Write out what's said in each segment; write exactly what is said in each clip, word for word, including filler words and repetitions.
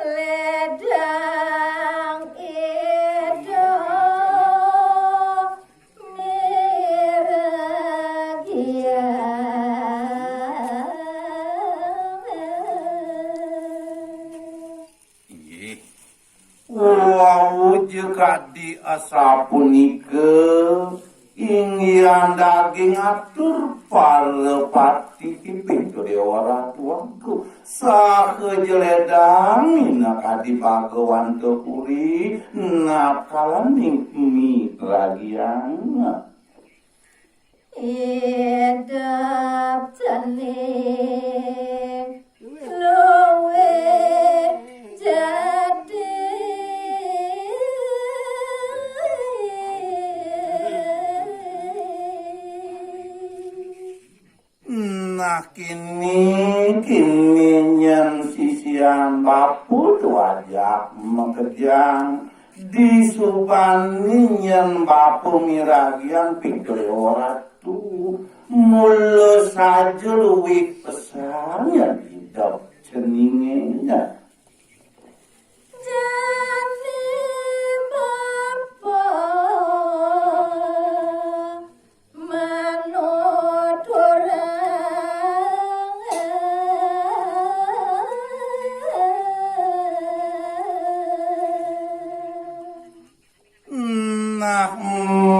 Ledang Ida Miragian. Inggih. Wau jekadi asapunika, inggihan daging atur para patih Pintu Dewa Ratu Agung. Saha jledang minakadi Bhagawanta Puri, nakalaning miragian. Idep cening luwih jati. Nah, kini, kini nyen sisian bapa tuajak makejang. Disubani nyen bapa miragian Pintu Dewa Ratu, mula saja luwih pesan nyen idep ceningé. Jani bapa manuturang. Nah,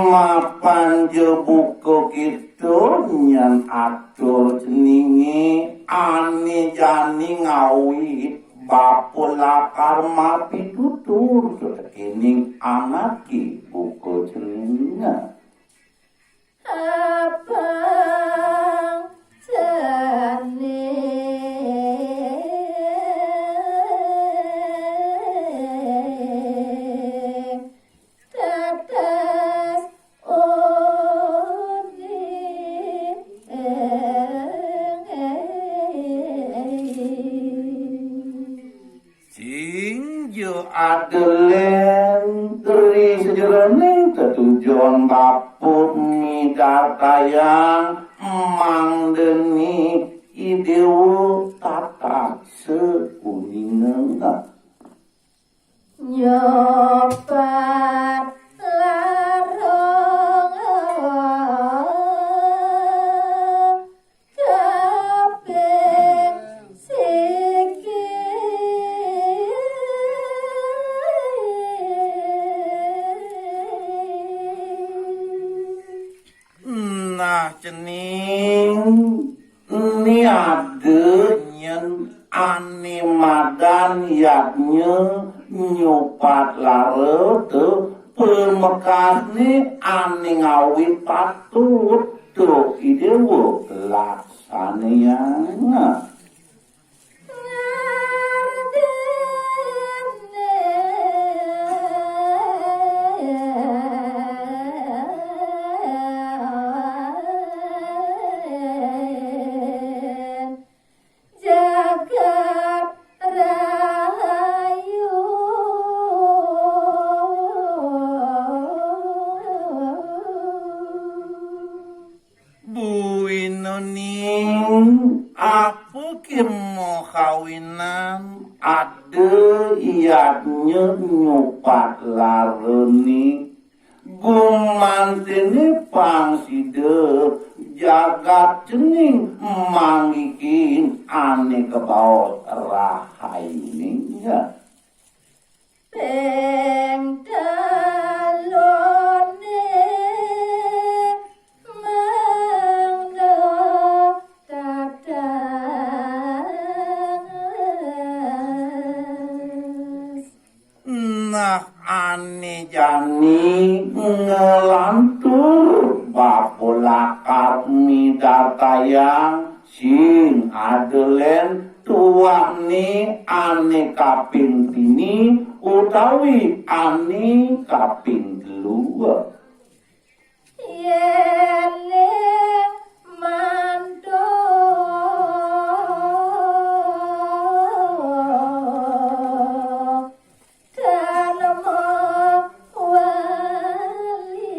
mapan ja buka kita nyen atur ceningé, ané jani ngawit bapa lakar mapitutur satekéning anaké buka ceningé. Abang cening tetes uni. Sing ja ada lén ri sajeroning tetujon bapa midartayang mangdané I Déwa tatas sauningé. Nyopat larung kaping siki. Nah, cening, né ada nyen ané madan yadnya nyupat lara, to pamekasné ané ngawit patut, to I Déwa laksanayang. Jagat Rahayu. Buina ning apa ké makawinan ada yadnya nyupat larané, gumantiné pang sida jagat cening manggihin ané kabaos rahayuné. Ping teluné mangda tatas. Nah, ané jani nglantur bapa lakar midartayang, sing ada lén tuahné ané kaping tini utawi ané kaping telu. Yéning mantuk dalem wali.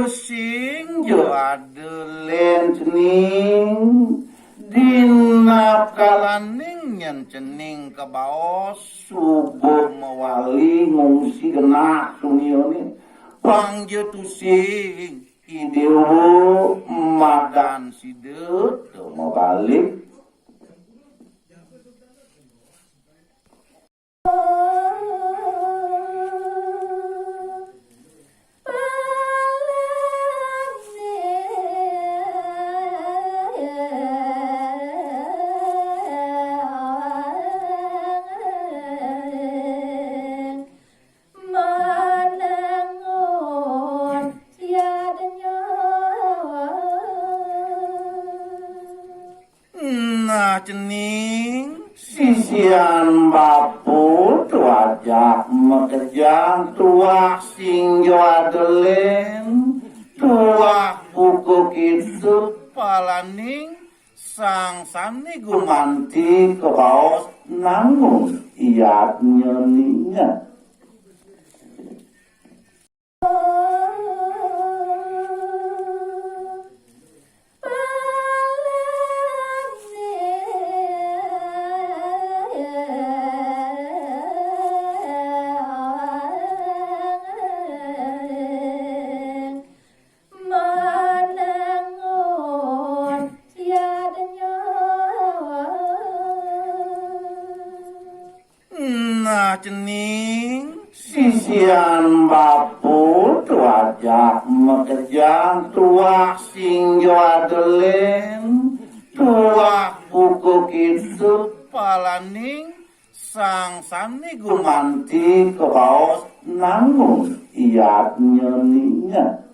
Sing jo ada lén cening, dina kalaning nyén cening kabaos suba mawali ngungsi genah duniané. Pang ja tusing, I Déwa madan sida teu mabalik. Nah, cening, sisian bapa tuah ajak makejang tuah sing jo ada lén, tuah buka kitab palaning sang sané gumanti kabaos nanggung iyadnya nya. Nah, cening, sisian bapa tuah ajak makejang tuah sing jo ada lén, tuah buka kitab palaning sang sané gumanti kabaos nanggung iyadnya nya.